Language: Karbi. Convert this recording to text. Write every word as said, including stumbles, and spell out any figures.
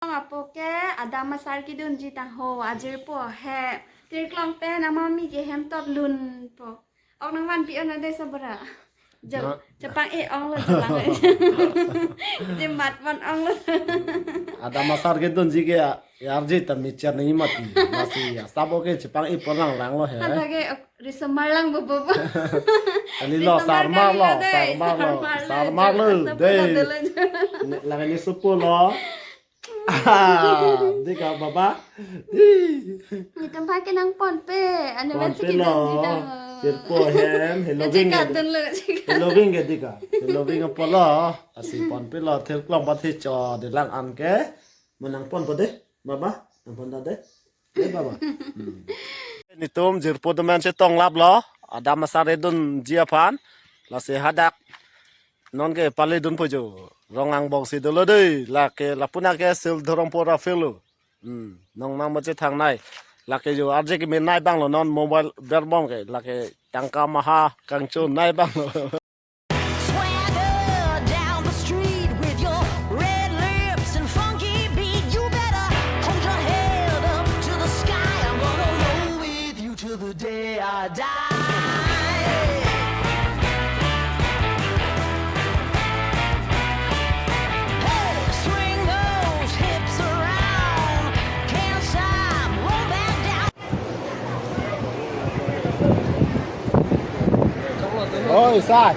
Apo ke adam asar kedunji tang ho, ajirpo he. Tirklong pen amami ke hem tot lunpo. Ok nangvanpi-on dei sabara. Jo, na- chepang-e onglo jalang. Jemat pon onglo. Adam asar kedunji ke ya, arje ta michar nangji mati. Lasi ya, sabo ke chepang-e pon lang langlo he. Hanta ke, ok, risomar lang bobo. Kali lo, risomar sarmar kali lo, lo dei, sarmar lo, sarmar lo, sarmar lo, jo, asap dei. Pon dolo jo. Ne, lake ne supo lo. Ah, dika baba. Ih. Netum aphan ke nangponpe. Anu, ponpe lo. Chiki dun jidang. Jirpo hem, heloving. Chika ke dun lo, chika. Heloving ke dika. Heloving apotlo. Lasi ponpe lo, tirklong bat he cho, delang an ke. Mo nangponpo dei, baba. Nangpon ta dei. Dei, baba. Hmm. Netum jirpo atum an chetong laplo. Adam asar edunji aphan. Lasi hadak non ke pale dunpo jo. Rong angbong si dolo dei. Lake lapu-an ke Sil Dhorongpo Rafael lo. Hmm, nong nang mo chethangnei. Lake jo arje kemenei abang lo, non mobile berbom ke. Lake tangka maha kangchonei abang lo. Swagger down the street with your red lips and funky beat. You better hold your head up to the sky. I'm gonna roll with you till the day I die. Hey, swing those hips around. Can't stop, roll back down. Oi, sai.